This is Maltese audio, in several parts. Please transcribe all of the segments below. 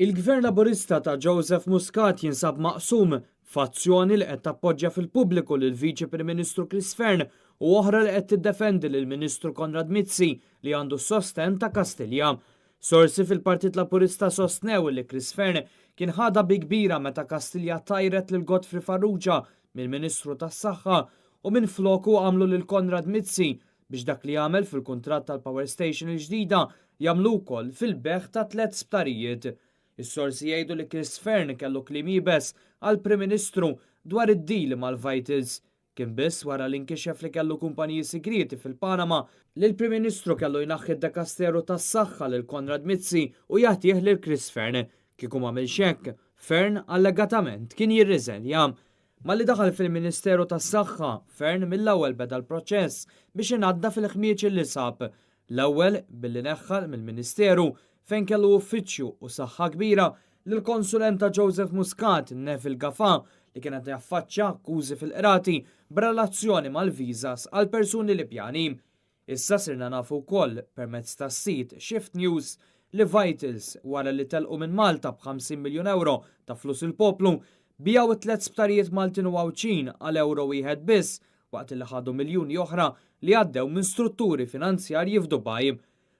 Il-Gvern Laburista ta' Joseph Muscat jinsab maqsum f'fazzjoni li qed tappoġġja fil-pubbliku lill-Viċi Prim Ministru Chris Fearne u oħra li qed tiddefendi lill-Ministru Konrad Mizzi li għandu s-sostenn ta' Kastilja. Sorsi fil-Partit Laburista sostnew li Chris Fearne kien ħadha bi kbira meta Kastilja tajret lil Godfrey Farrugia mill-Ministru tas-Saħħa u minfloku għamlu lil Konrad Mizzi biex dak li għamel fil-kuntratt tal-power station il-ġdida jagħmlu wkoll fil-bejgħ ta' tlett sptarijiet. Is-sorsi jgħidu li Chris Fearne kellu kliem iebes għall-Prim Ministru dwar id-deal mal-Vitals. Kien biss wara li nkixef li kellu kumpaniji sigrieti fil-Panama li l-Prim Ministru kellu jnaħħi d-dekasteru tas-saħħa lil Konrad Mizzi u jagħtih lil Chris Fearne. Kieku m'għamilx hekk, Fearne allegatament kien jirriżenja. Malli daħal fil-Ministeru tas-Saħħa, Fearne mill-ewwel beda l-proċess biex inaddaf il-ħmieġ li sab. L-ewwel billi neħħa mill-Ministeru fejn kellu uffiċċju u saħħa kbira lill-konsulent ta' Joseph Muscat, Neville Gafà, li kien qed jaffaċċja akkużi fil-qrati b'relazzjoni mal-visas għal persuni Libjani. Issa sirna nafu wkoll permezz tas-sit Shift News li Vitals wara li telqu minn Malta b'50 miljun euro ta' flus il-poplu biegħu it-tliet sptarijiet Maltin u Għawdxin għal euro wieħed biss waqt li ħadu miljuni oħra li għaddew minn strutturi finanzjarji f'Dubaj.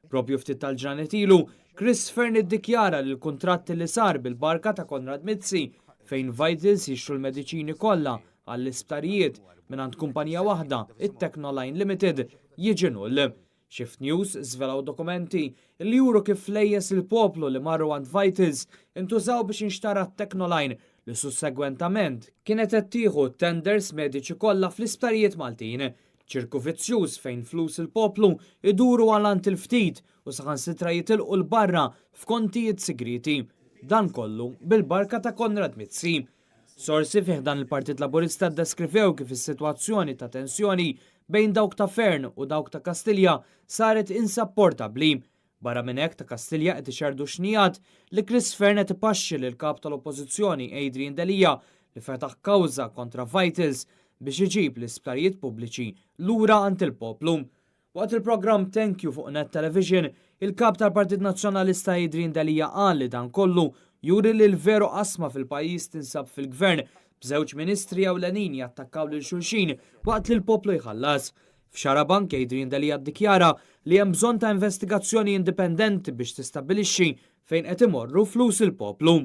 Propju ftit tal-ġranet ilu, Chris Fearne iddikjara li l-kuntratti li sar bil-barka ta' Konrad Mizzi fejn Vitals jixtru l-mediċini kollha għall-isptarijiet mingħand kumpanija waħda, it-Technoline Limited, jiġi null. Shift News żvelaw dokumenti li juru kif flejjes il-poplu li marru għand Vitals intużaw biex inxtara Technoline li sussegwentament kienet qed tieħu tenders mediċi kollha fl-isptarijiet Maltin. Ċirku vizzjuż fejn flus il-poplu iduru għal għand il-ftit u saħansitra jitilqu 'l barra f'kontijiet sigriti. Dan kollu bil-barka ta' Konrad Mizzi. Sorsi fi ħdan il-Partit Laburista deskrivew kif is-sitwazzjoni ta' tensjoni bejn dawk ta' Fearne u dawk ta' Kastilja saret insapportabbli. Barra minn hekk ta' Kastilja qed ixerdu xnijat li Chris Fearne qed ipaxxi lil kap tal-Oppożizzjoni Adrian Delia li fetaħ kawża kontra Vitals biex iġib l-isptarijiet pubbliċi lura għand il-poplu. Waqt il-programm Thank You fuq Net Television, il-kap tal-Partit Nazzjonalista Adrian Delia qal li dan kollu juri li l-veru qasma fil-pajjiż tinsab fil-gvern b'żewġ ministri ewlenin jattakkaw lil xulxin waqt li l-poplu jħallas. F'Xarabank Adrian Delia ddikjara li hemm bżonn ta' investigazzjoni indipendenti biex tistabbilixxi fejn qed imorru flus il-poplu.